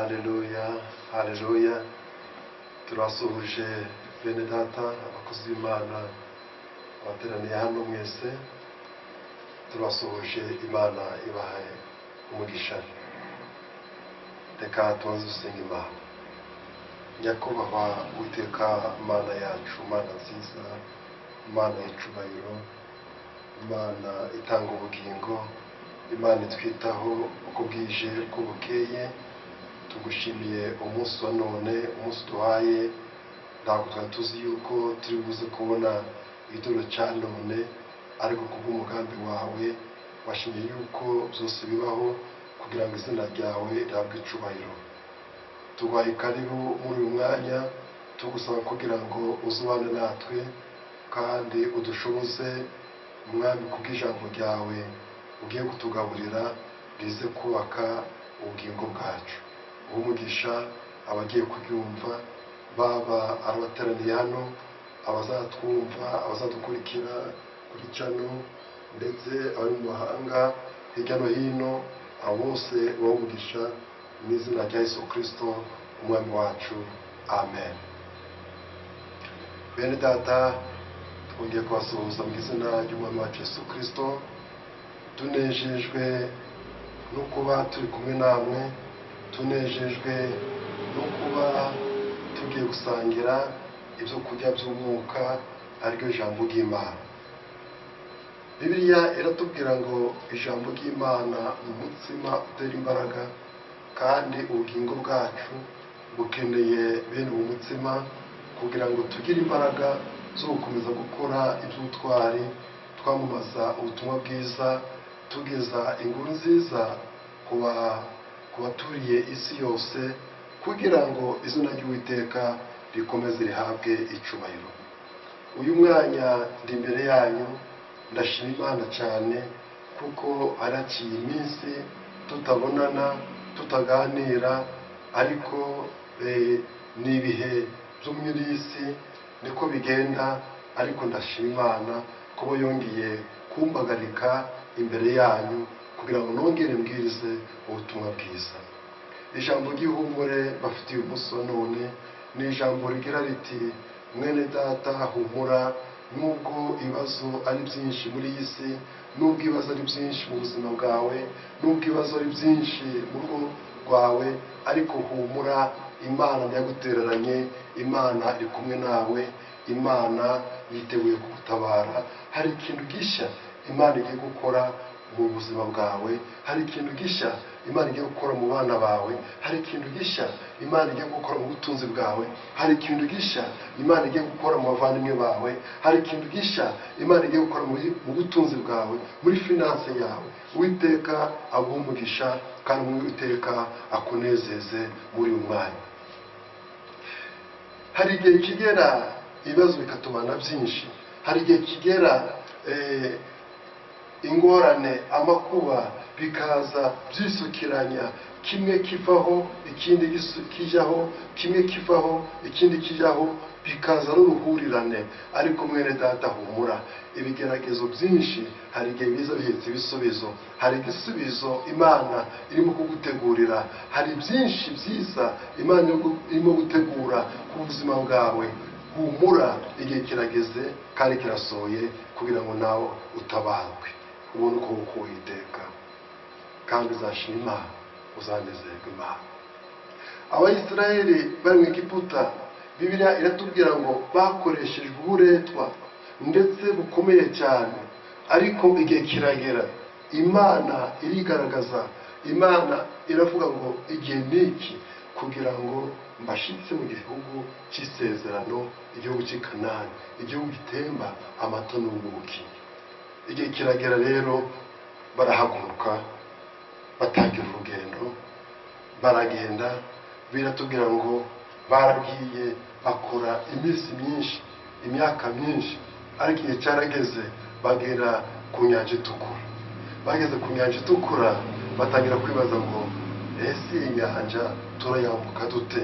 Haleluya, haleluya. Turasuhuje bene data, abakozi b'Imana abateraniye hano mwese, turasuhuje. Imana ibahaye umugisha. Reka tubanze dusenga Imana. Nyakubahwa Uwiteka, Mana yacu, Mana nziza, Mana y'icubahiro, Imana itanga ubugingo, Imana itwitaho uko bwije uko bukeye, tugushimiye umunsi wa none, umunsi duhaye. Ntabwo twari tuzi yuko turi buze kubona igitoro cya none, ariko kubw'umugambi wawe washimye yuko byose bibaho kugira ngo izina ryawe rihabwe icubahiro. Tuguhaye karibu muri uyu mwanya, tugusaba kugira ngo uzubane natwe kandi udushoboze, Mwami, kubw'ijambo ryawe ugiye kutugaburira rize kubaka ubugingo bwacu. Umugisha abagiye kuryumva, baba abateraniye hano, abazatwumva, abazadukurikira kuri cano, ndetse abari mu mahanga hirya no hino, abo bose umugisha mu izina rya Yesu Kristo Umwami wacu, amen. Bene data, twongeye kubasuhuza mu izina ry'Umwami wacu Yesu Kristo. Tunejejwe no kuba turi kumwe namwe, tunejejwe no kuba tugiye gusangira ibyo kurya by'umwuka, ariryo jambo ry'Imana. Bibiliya iratubwira ngo ijambo ry'Imana ni umutsima utera imbaraga, kandi ubugingo bwacu bukeneye bene uwo mutsima kugira ngo tugire imbaraga zo gukomeza gukora iby'ubutwari, twamamaza ubutumwa bwiza, tugeza inkuru nziza ku baturiye isi yose, kugira ngo izina ry'Uwiteka rikomeze rihabwe icubahiro. Uyu mwanya ndi imbere yanyu, ndashima Imana cyane kuko haraciye iminsi tutabonana, tutaganira, ariko ni ibihe byo muri iyi si niko bigenda. Ariko ndashima Imana kuba yongeye kumbagarika imbere yanyu kugira ngo nongere mbwirize ubutumwa bwiza. Ijambo ry'ihumure bafitiye umunsi wa none ni ijambo rigira riti: mwene data, humura. Nubwo ibibazo ari byinshi muri iyi si, nubwo ibibazo ari byinshi mu buzima bwawe, nubwo ibibazo ari byinshi mu rugo rwawe, ariko humura. Imana ntiyagutereranye, Imana iri kumwe nawe, Imana yiteguye kugutabara. Hari ikintu gishya Imana igiye gukora mu buzima bwawe, hari ikintu gishya Imana igiye gukora mu bana bawe, hari ikintu gishya Imana igiye gukora mu butunzi bwawe, hari ikintu gishya Imana igiye gukora mu bavandimwe bawe, hari ikintu gishya Imana igiye gukora mu butunzi bwawe, muri finance yawe. Uwiteka aguhe umugisha kandi Uwiteka akunezeze muri uyu mwanya. Hari igihe kigera ibibazo bikatubana byinshi, hari igihe kigera ingorane, amakuba bikaza byisukiranya, kimwe kivaho ikindi kijyaho, kimwe kivaho ikindi kijyaho, bikaza n'uruhurirane. Ariko mwene data, humura. Ibigeragezo byinshi hari igihe biza bihetse ibisubizo, hari igisubizo Imana irimo kugutegurira, hari byinshi byiza Imana irimo gutegura ku buzima bwawe. Humura, igihe kirageze kandi kirasohoye kugira ngo nawe utabarwe, ubone ukuboko k'Uwiteka, kandi uzashima Imana, uzanezerwa Imana. Abayisiraheli bari mu Egiputa, Bibiliya iratubwira ngo bakoreshejwe uburetwa ndetse bukomeye cyane, ariko igihe kiragera Imana irigaragaza. Imana iravuga ngo igihe niki kugira ngo mbashitse mu gihugu cy'isezerano, igihugu cy'i Kanani, igihugu gitemba amata n'ubuki. Igihe kiragera rero barahaguruka, batangira urugendo, baragenda. Biratubwira ngo baragiye bakora iminsi myinshi, imyaka myinshi, ariko igihe cyarageze bagera ku nyanja itukura. Bageze ku nyanja itukura batangira kwibaza ngo ese iyi nyanja turayambuka dute?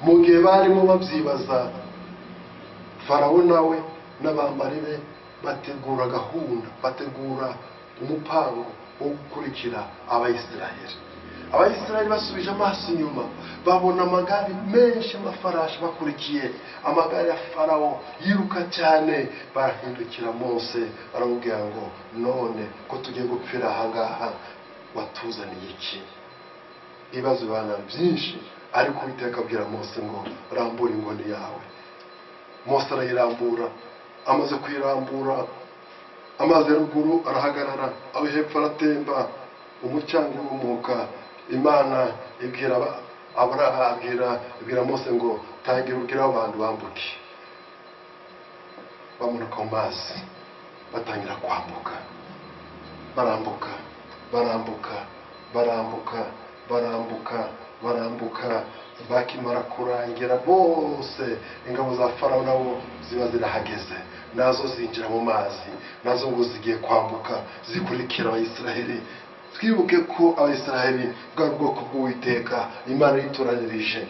Mu gihe barimo babyibaza, Farawo nawe n'abambari be bategura gahunda, bategura umupango wo gukurikira Abayisiraheli. Abayisiraheli basubije amaso inyuma babona amagare menshi, amafarashi bakurikiye amagare ya Farawo yiruka cyane. Barahindukira Mose baramubwira ngo none ko tugiye gupfira ahangaha watuzaniye iki? Ibibazo bibana byinshi, ariko Uwiteka abwira Mose ngo rambura inkoni yawe. Mose arayirambura. Amaze kuyirambura, amazi ya ruguru arahagarara, aho hepfo aratemba, umucanga urumuka. Imana ibwira ibwira Mose ngo tangira ubwira abantu bambuke. Bamanuka mu mazi batangira kwambuka, barambuka, barambuka, barambuka, barambuka, barambuka. Bakimara kurangira bose, ingabo za Farawo nabo ziba zirahageze, nazo zinjira mu mazi, nazo ngo zigiye kwambuka zikurikira Abayisiraheli. Twibuke ko Abayisiraheli bwari ubwoko bw'Uwiteka Imana yitoranirije.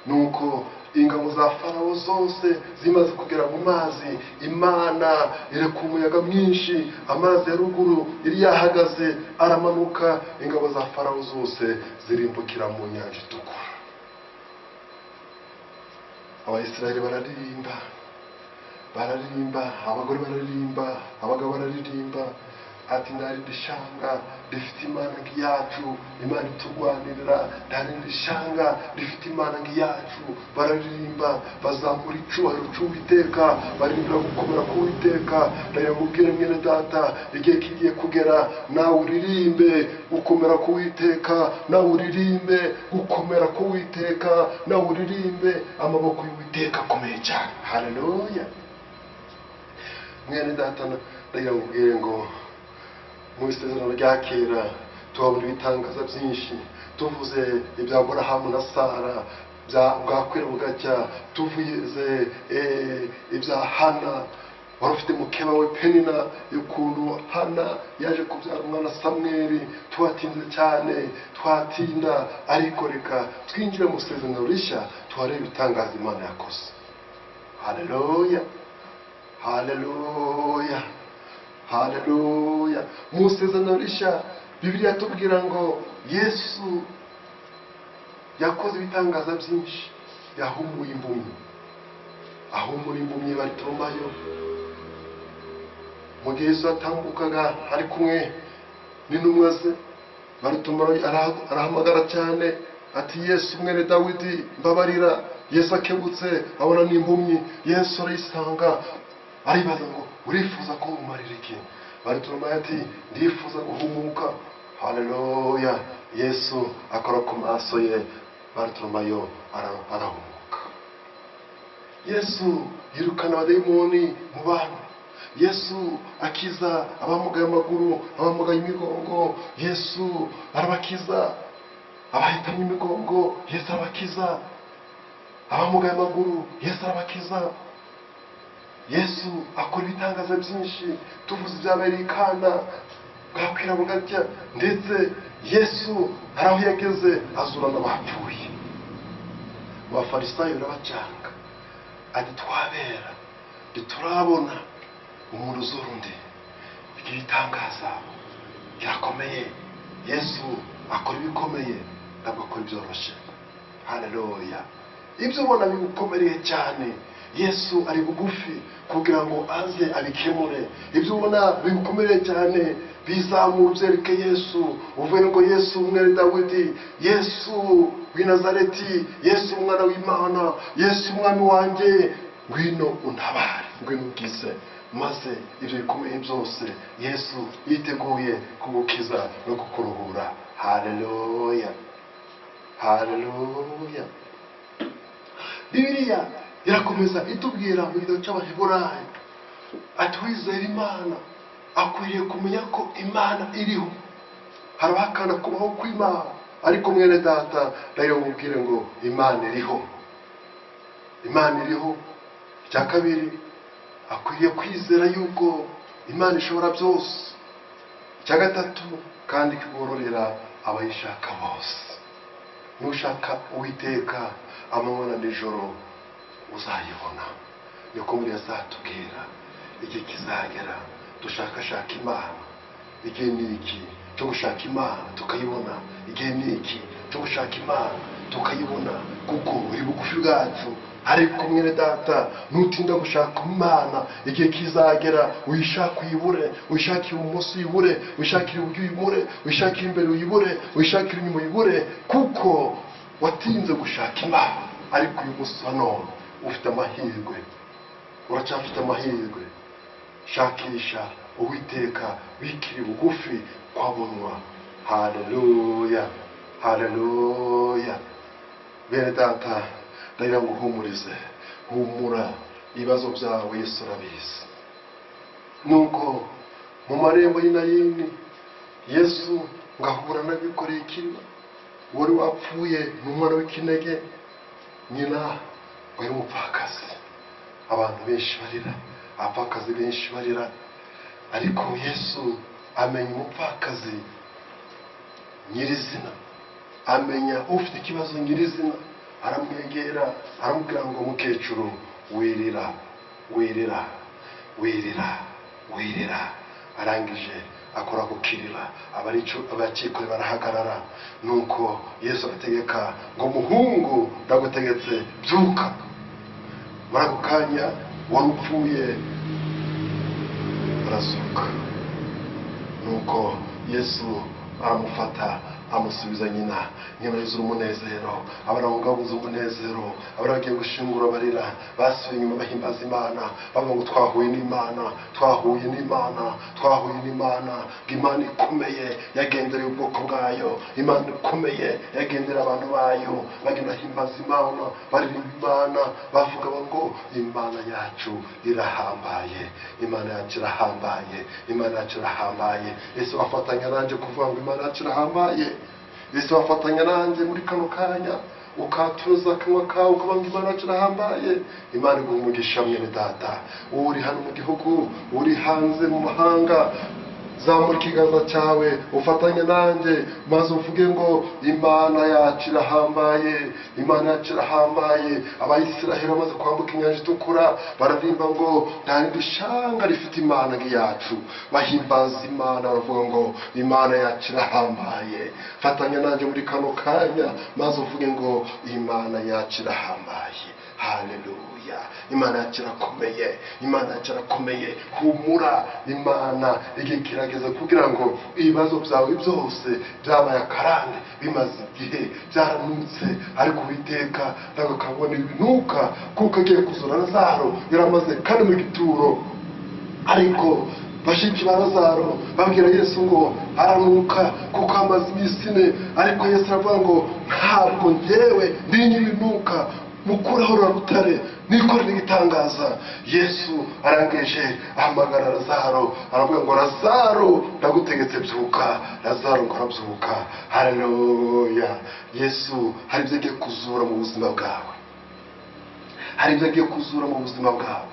Nuko ingabo za Farawo zose zimaze kugera mu mazi, Imana ireka umuyaga mwinshi, amazi ya ruguru yari yahagaze aramanuka, ingabo za Farawo zose zirimbukira mu nyanja itukura. Abayisiraheli bararirimba, bararirimba, abagore bararirimba, abagabo bararirimba, ati ndarindi shanga rifite Imana nk'iyacu, Imana iturwanirira, ndarindi shanga rifite Imana nk'iyacu. Bararirimba, bazamura icyubahiro cy'Uwiteka, baririmbira gukomera k'Uwiteka. Ndayamubwire mwene data, igihe kigiye kugera nawe uririmbe gukomera k'Uwiteka, nawe uririmbe gukomera k'Uwiteka, nawe uririmbe amaboko y'Uwiteka akomeye cyane. Haleluya. Mwene data, ndayamubwire ngo mu isezerano rya kera tuhabona ibitangaza byinshi. Tuvuze ibya Aburahamu na Sara bwakwira bugacya, tuvuze ibya Hana wari ufite mukeba we Penina, ukuntu Hana yaje kubyara umwana Samweli. Twatinze cyane, twatinda, ariko reka twinjire mu isezerano rishya tuharebe ibitangaza Imana yakoze. Haleluya, haleluya, haleluya. Mu isezerano rishya Bibiliya tubwira ngo Yesu yakoze ibitangaza byinshi. Yahumuye impumyi, ahumura impumyi Baritimayo. Mu gihe Yesu yatambukaga ari kumwe n'intumwa ze, Baritimayo arahamagara cyane ati Yesu mwene Dawidi mbabarira. Yesu akebutse abona n'impumyi, Yesu arayisanga, aribaza ngo urifuza ko ngumarira iki? Baritimayo ati ndifuza guhumuka. Haleluya. Yesu akora ku maso ye, Baritimayo arahumuka. Yesu yirukana abadayimoni mu bantu. Yesu akiza abamugaye amaguru, abamugaye imigongo. Yesu arabakiza abahitamye imigongo, Yesu arabakiza abamugaye amaguru, Yesu arabakiza. Yesu akora ibitangaza byinshi. Tuvuze ibyabereye i Kana bwakwira bugacya, ndetse Yesu hari aho yageze azura n'abapfuye. Abafarisayo barabacanga ati twabera ntiturabona umuntu uzura undi. Iki gitangaza kirakomeye. Yesu akora ibikomeye, ntabwo akora ibyoroshye. Haleluya. Ibyo ubona bigukomereye cyane, Yesu ari bugufi kugira ngo aze abikemure. Ibyo ubona bigukomereye cyane bizamura ubyereke Yesu, uvuge ngo Yesu mwene Dawidi, Yesu w'i Nazareti, Yesu umwana w'Imana, Yesu umwami wanjye, ngwino untabare, ngwino unkize. Maze ibyo bikomeye byose Yesu yiteguye kugukiza no kukuruhura. Haleluya, haleluya. Bibiliya irakomeza itubwira mu gitabo cy'Abaheburayo ati wizera Imana akwiriye kumenya ko Imana iriho. Hari abahakana kubaho kw'Imana, ariko mwene data ndagira ngo nkubwire ngo Imana iriho, Imana iriho. Icya kabiri, akwiriye kwizera yuko Imana ishobora byose. Icya gatatu, kandi ikigororera abayishaka bose. Nushaka Uwiteka amanywa na nijoro uzayibona. Niko muri azatubwira igihe kizagera dushakashaka Imana. Igihe ni iki cyo gushaka Imana tukayibona. Igihe ni iki cyo gushaka Imana tukayibona, kuko uri bugufi bwacu. Ariko mwene data, nutinda gushaka Imana, igihe kizagera uyishaka uyibure, uyishakire ibumoso uyibure, uyishakire iburyo uyibure, uyishakire imbere uyibure, uyishakire inyuma uyibure, kuko watinze gushaka Imana. Ariko uyu munsi wa none ufite amahirwe, uracyafite amahirwe. Shakisha Uwiteka bikiri bugufi kwabonwa. Haleluya, haleluya. Bene data, ndagira ngo uhumurize, humura, ibibazo byawe Yesu arabizi. Nuko mu marembo y'Inayini Yesu ngahura n'abikoreye ikiriba, wari wapfuye ni umwana w'ikinege, nyina wari umupfakazi. Abantu benshi barira, abapfakazi benshi barira, ariko Yesu amenya umupfakazi nyirizina, amenya ufite ikibazo nyirizina, aramwegera aramubwira ngo mukecuru wirira, wirira, wirira, wirira. Arangije akora ku kirira, abakikore barahagarara. Nuko Yesu arategeka ngo muhungu ndagutegetse byuka. Muri ako kanya wari upfuye arazuka. Nuko Yesu aramufata amusubiza nyina. Nyina yuzura umunezero, abana buze umunezero, abari bagiye gushingura barira, basubiye inyuma bahimbaza Imana, bavuga ngo twahuye n'Imana, twahuye n'Imana, twahuye n'Imana. Imana ikomeye yagendereye ubwoko bwayo, Imana ikomeye yagendereye abantu bayo. Bagenda bahimbaza Imana, baririmba Imana, bavuga ngo Imana yacu irahambaye, Imana yacu irahambaye, Imana yacu irahambaye. Ese wafatanya nanjye kuvuga ngo Imana yacu irahambaye? Ese wafatanya nanjye muri kano kanya ukatuza akanwa kawe ukavuga ngo Imana yacu irahambaye? Imana iguha umugisha mwene data, uri hano mu gihugu, uri hanze mu mahanga, zamura ikiganza cyawe ufatanye nanjye maze uvuge ngo Imana yacu irahambaye, Imana yacu irahambaye. Abayisiraheli bamaze kwambuka inyanja itukura bararimba ngo nta rindi shanga rifite Imana nk'iyacu. Bahimbaza Imana baravuga ngo Imana yacu irahambaye. Fatanya nanjye muri kano kanya maze uvuge ngo Imana yacu irahambaye. Haleluya. Imana yacu irakomeye, Imana yacu irakomeye. Humura, Imana igihe kirageze kugira ngo ibibazo byawe byose byabaye akarande, bimaze igihe byaranutse, ariko Uwiteka ntabwo akabona ibinuka, kuko agiye kuzura Lazaro yaramaze kane mu gituro. Ariko bashiki ba Lazaro babwira Yesu ngo aranuka kuko amaze iminsi ine, ariko Yesu aravuga ngo ntabwo njyewe ndinya ibinuka, mukuraho rutare nikorera igitangaza. Yesu arangije ahamagara Lazaro aravuga ngo Lazaro ndagutegetse byuka. Lazaro ngo arabyuka. Haleluya. Yesu hari ibyo agiye kuzura mu buzima bwawe, hari ibyo agiye kuzura mu buzima bwawe.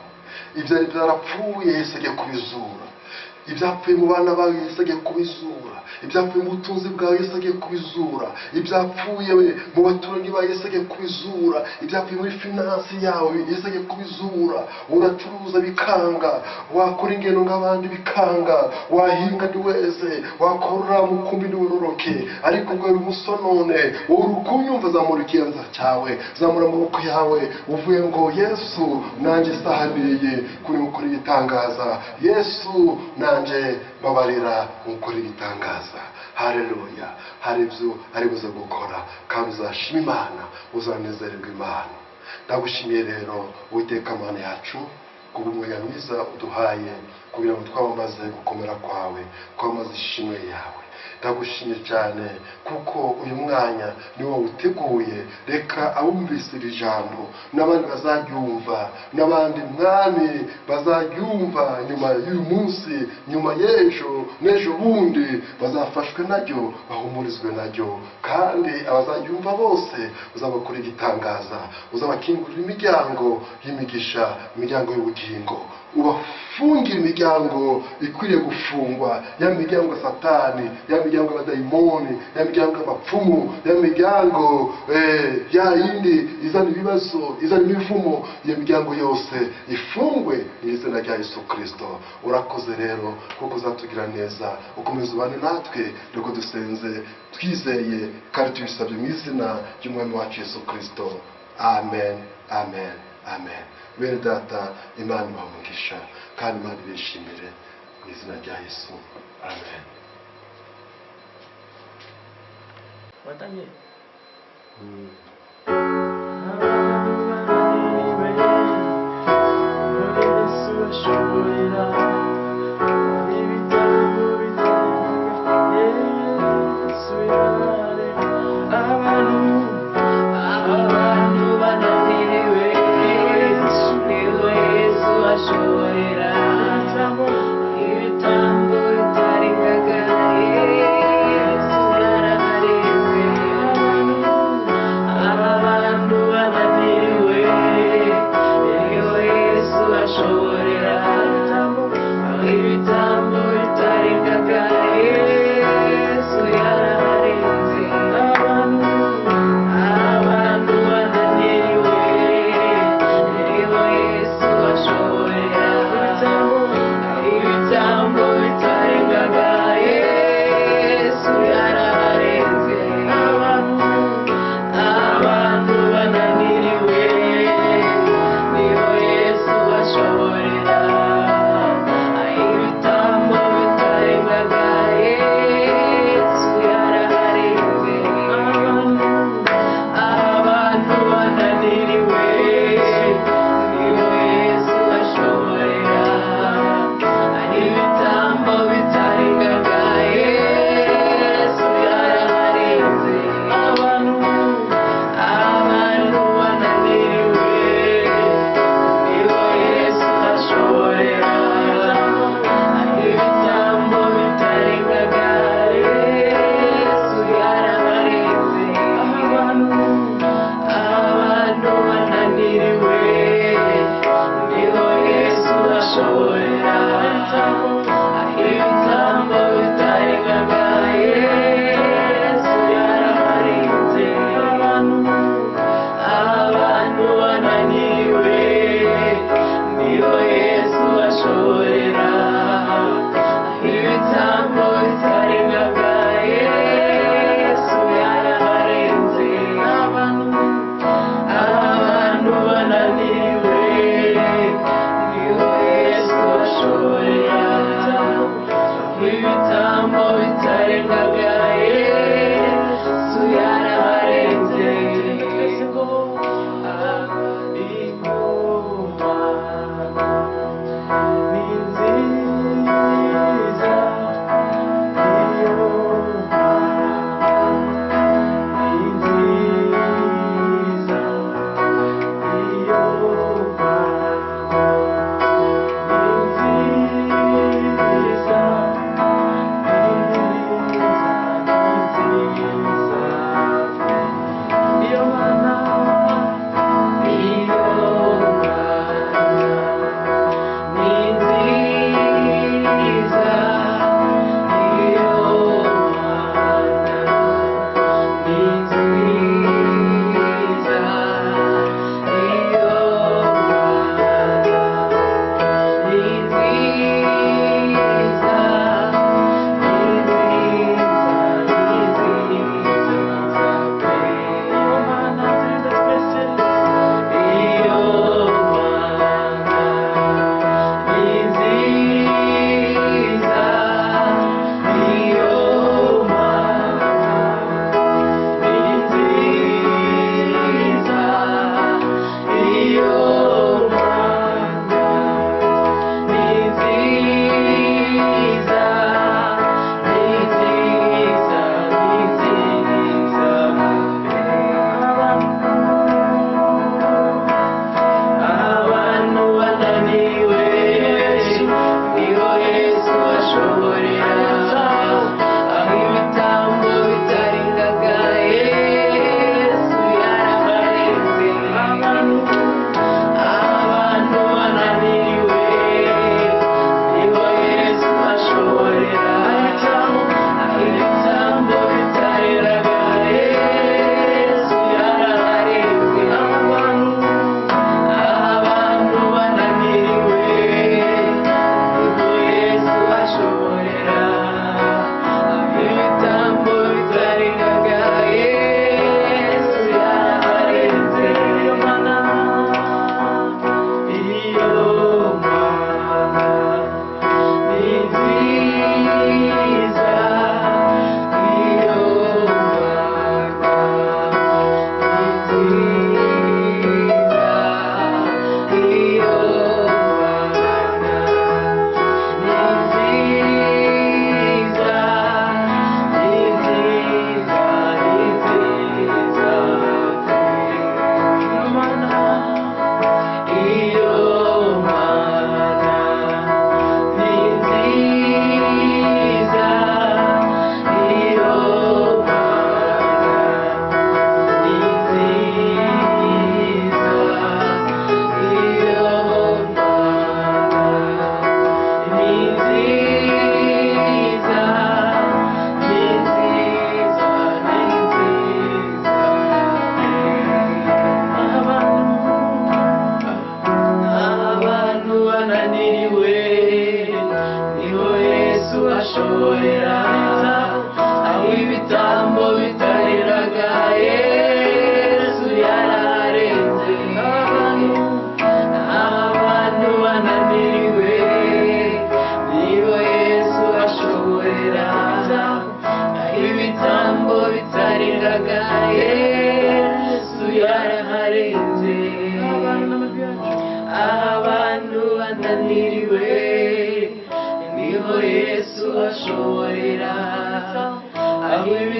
Ibyari byarapfuye Yesu agiye kubizura, ibyapfuye mu bana bawe Yesu agiye kubizura, ibyapfuye mu butunzi bwawe Yesu agiye kubizura, ibyapfuye mu baturanyi bawe Yesu agiye kubizura, ibyapfuye muri finance yawe Yesu agiye kubizura. Uracuruza bikanga, wakora ingendo nk'abandi bikanga, wahinga ntiweze, wakorora mukumbi ntiwororoke, ariko ngo uyu munsi none uri kunyumva, zamura ikiganza cyawe, zamura amaboko yawe uvuye ngo Yesu nanjye isaha niyi kuri mukora igitangaza, Yesu nanjye babarira mukora igitangaza. Haleluya. Hari ibyo ari buze gukora kandi uzashima Imana, uzanezererwa Imana. Ndagushimiye rero Uwiteka Mana yacu kubw'umwanya mwiza uduhaye kugira ngo twamamaze gukomera kwawe, twamamaze ishimwe yawe. Ndagushimye cyane kuko uyu mwanya ni wowe uteguye. Reka abumvise iri jambo n'abandi bazaryumva, n'abandi mwami bazaryumva nyuma y'uyu munsi, nyuma y'ejo n'ejo bundi, bazafashwe naryo, bahumurizwe naryo. Kandi abazaryumva bose uzabakora igitangaza, uzabakingurira imiryango y'imigisha, imiryango y'ubugingo. Ubafungire imiryango ikwiriye gufungwa, ya miryango ya Satani, ya miryango y'abadayimoni, ya miryango y'abapfumu, ya miryango ya yindi izana ibibazo, izana imivumo. Iyo miryango yose ifungwe mu izina rya Yesu Kirisito. Urakoze rero kuko uzatugira neza, ukomeza ubane natwe, nuko dusenze twizeye kandi tubisabye mu izina ry'Umwami wacu Yesu Kirisito. Amen, amen, amen. Bene data, Imana ibahe umugisha kandi Imana ibishimire mu izina rya Yesu. Amen. Watangiye. Abantu bananiriwe, niwe Yesu ashorera ibitambo bitarengaga, Yesu yaraharenze. Abantu bananiriwe, niwe Yesu ashorera.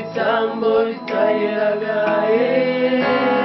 Ibitambo bitageraga, Yesu.